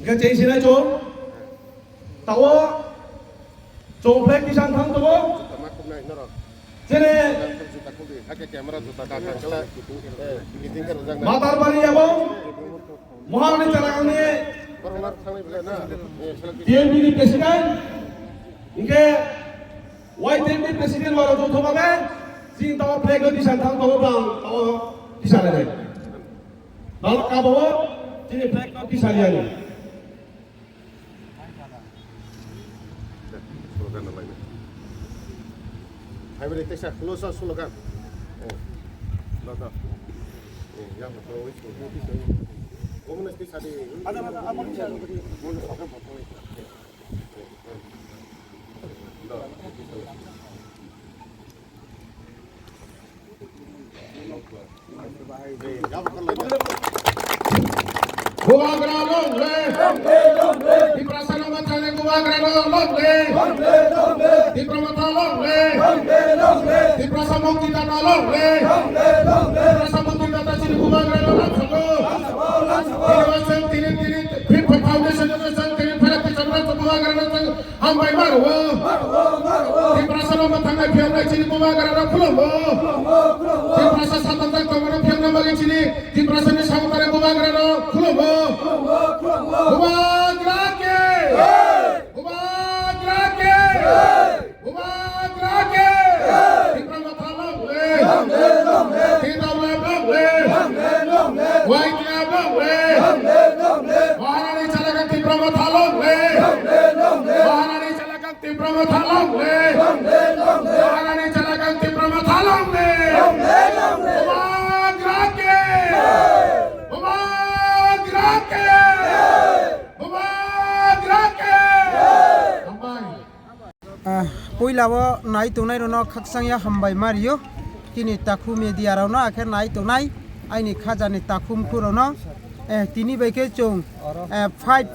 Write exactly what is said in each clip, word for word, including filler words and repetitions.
Hingke cheng sinai chong. Tao chong flag tisang thang tongo. Jene Matarbari abo Mohanni chalakangni T M B ni president. Hingke Y T M ni president waro joto babe. Ching tao flag no tisang thang tongo bang tao tisang nai. Bang kabo chini flag no tisang yani. Slogan na laina. Hai beri teisa close up slogan. Eh. Lo da. Eh, ya, lo wis. Komunis teisa di. Ada, ada, apa bisa? Bubagra long live! Tiprasa no mathani Bubagra no long live! Tipra Motha long live! Tiprasa Mukti Data long live! Tiprasa Mukti Data chini Bubagra no long sabo! Tini wasang tini tini Fifth Foundation no wasang tini Bharat Tiprasa Bubagra no Hambai maru. Tiprasa no mathang nai phiang nai chini Bubagra no khulumbo. Tiprasa satang tak tongmani phiang na magi chini Tiprasa ni samung tare Bubagra no khulumbo. Bubagra ke. Bubagra ke. Bubagra ke. Tipra Motha long live. Tipra long live. Y T F long live. Maharani chalakang Tipra Motha long live. Maharani chalakang Tipra Motha long live. Maharani chalakang Tipra Motha long live. Bubagra ke. Bubagra ke. Bubagra ke. Hambai. Ah, puila o nai tongnai rokno khakchangya hambai ma rio. Chini takhu media rokno akhe nai tongnai aini khajani takhumkhu rokno. Eh, tini bai khe chwng, eh, five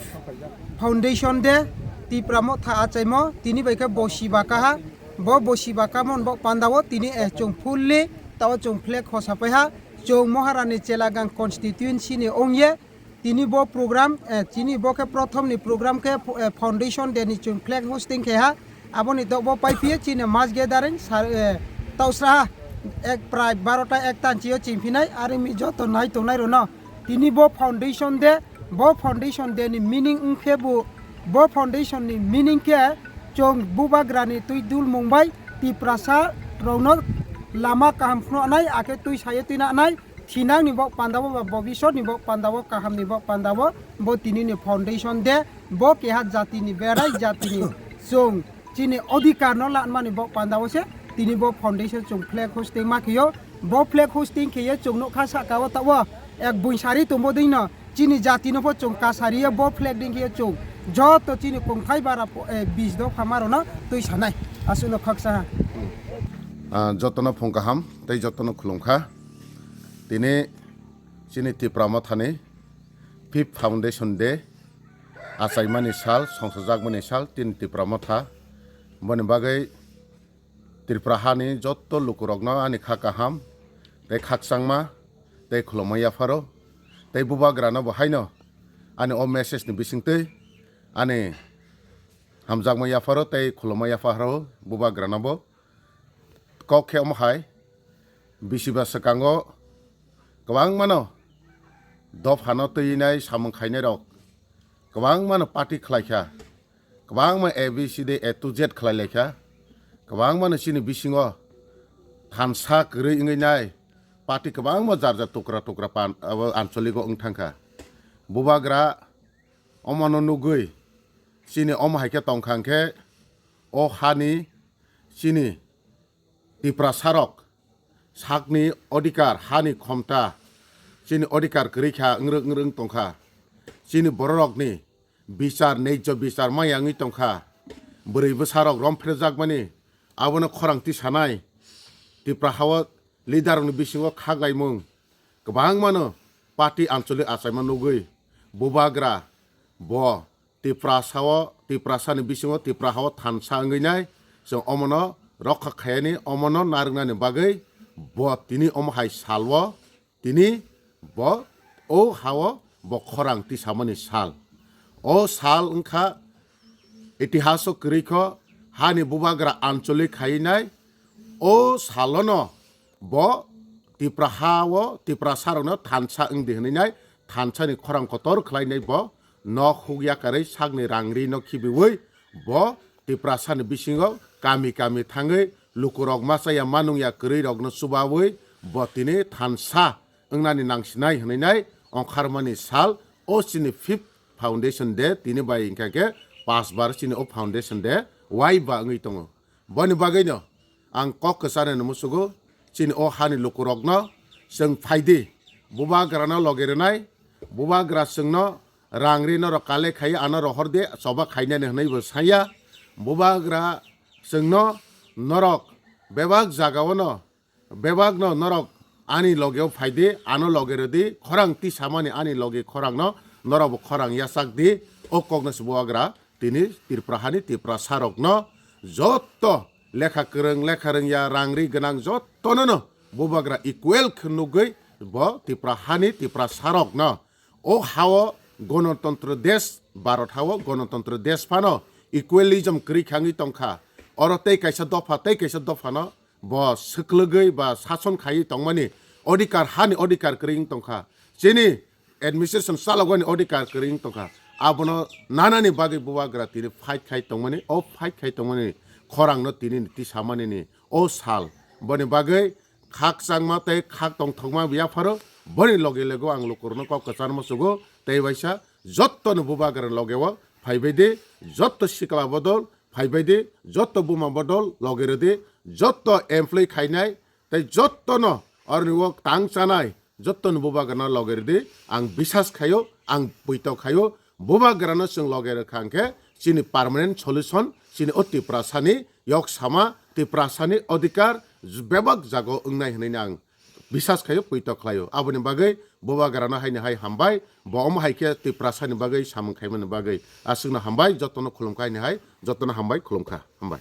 foundation day Tipra Motha achaimo tini bai khe bo siba kaha. Bo bo siba kamon bo pandao tini, eh, chwng fully tao chwng flag hosa paiha. Chwng Maharani Chelagang constituency ni ongye. Tini bo program, eh, chini bo khe prothom ni program khe, eh, foundation day ni chwng flag hosting khe ha. Aboni dok bo pai phiye chini mass gathering sar, eh, tausra ha ek prai barota ekta chio ching phinai ari mi joto nai tongnai rokno. Tini bo foundation day, bo foundation day ni meaning wng khe bo, bo foundation ni meaning khe chwng Bubagra ni twi dul mung bai Tiprasa rokno lama kaham phunuknai akhe twi saye twi nanai. Thinangni bo pandao ba bobisotni bo pandao kahamni bo pandao bo tinini foundation de bo keha jatini berai jatini chwng chini odhikar no lanmani bo pandao se tini bo foundation chwng flag hosting ma kheyo bo flag hosting kheye chwng nukha saka o tabo ek buisari tongbo dino chini jatino pho chwng kasariye bo flag ding kheye chwng joto chini kongthai bara pho, eh, bis dopha marono twi sanai aswkno khaksa ha. Ah, jotono phung kaham tei jotono khulumkha. Tini chini Tipra Mothani fifth Foundation Day achaimani sal, songsajakmani sal, tini Tipra Motha. Boni bagwi Tripura hani jotto lukurokno ani kha kaham tei khakchangma tei khulumma yapharo tei bubagrano bo haino ani o message ni bisingtwi ani hamjakma yapharo tei khulumma yapharo bubagrano bo. Kok khe omo hai, bisi ba swkango kwbangmano dophano twinai samung khainairok kwbangmano party khlaikha, kwbangma A B C D A to Z khlailaikha, kwbangmano chini bisingo thansa kwrwi wngwi nai party kwbangma jar jar tukra tukra pan abo ancholigo wng thangkha. Bubagra omono nugwi chini omo hai khe tongkha hwnkhe o hani chini Tiprasarok sakni odhikar, hani khomta, chini odhikar kwrwi kha, wngrwk wngrwk tongkha. Chini bororokni bichar, neijjo bichar maya wngwi tongkha. Bwrwi bwsarok romphrejakmani abono khorang tisanai. Tipra hao leaderrokni bisingo khaklaimung kwbangmano party ancholic achaima nugwi bubagra bo Tiprasao, Tiprasani bisingo Tipra hao thansa wngwi nai, chwng omono rokha khayani, omono narwknani bagwi bo tini omo hai salwo, tini bo o hao bo khorang tisamani sal. O sal wngkha itihaso kwrwi kho, hani bubagra ancholik khainai. O salono bo Tipra ha-o Tiprasarokno thansa wngdi hwnwi nai, thansani khorang kotor khlainai bo nok huk yakarwi sakni rang rino khibiui bo Tiprasani bisingo kami kami thangwi lukurok machaya manungya kwrwirokno chubaui bo tini thansa wngnani nangsinai hwnwi nai ongkharmani sal o chini fifth foundation day tini bai hwnkha khe pas bar chini o foundation day waiba wngwi tongo. Boni bagwino ang kok kwcharnani musugo chini o hani lukurokno chwng phaidi, bubagrano logi rwnai, bubagra chwngno rang ri norok kale khai ano rohor de choba khainani hwnwi bo saya, bubagra chwngno norok bebak jagao no bebakno norok ani logeo phaidi, ano loge rwdi, khorang tisamani ani loge khorangno norokbo khorang yachak di. O kokno se bubagra tini Tripura hani Tiprasarokno jotto lekha kwrwng, lekha rwngya, rang ri gwnang jottonono bubagra equal khe nugwi bo Tripura hani Tiprasarokno o hao Ganatantro desh, Bharat hao Ganatantro desh phano equalism kwrwi khe wngwi tongkha. Oro tei kaisa dopha, tei kaisa dophano bo swklwgwi ba sason khaiwi tongmani odhikar, hani odhikar kwrwi wng tongkha. Chini administration chalogani odhikar kwrwi wng tongkha. Abono nanani bagwi bubagra tini fight khai tongmani, o fight khai tongmani khorangno tini tisamanini o sal. Boni bagwi khakchangma tei khak tongthokma yapharo boni loge loge ang lukurokno kok kwcharma sugo tei waisa jottoni bubagra logeo phaibai di, jotto sikla bodol phaibai di, jotto buma bodol loge rwdi, jotto employee khainai tei jottono oroni o tang chanai jottoni bubagrano loge rwdi. Ang bisas khaio, ang puito khaio, bubagrano chwng loge rwkha hwnkhe chini permanent solution, chini o Tiprasani yok sama, Tiprasani odhikar bebak jago wngnai hwnwi ang bisas khaio, puito khlaio. Aboni bagwi bubagrano haini hai hambai, bo omo hai khe Tiprasani bagwi samung khaimani bagwi aswkno hambai, jotono khulumkha haini hai, jotono hambai khulumkha, hambai.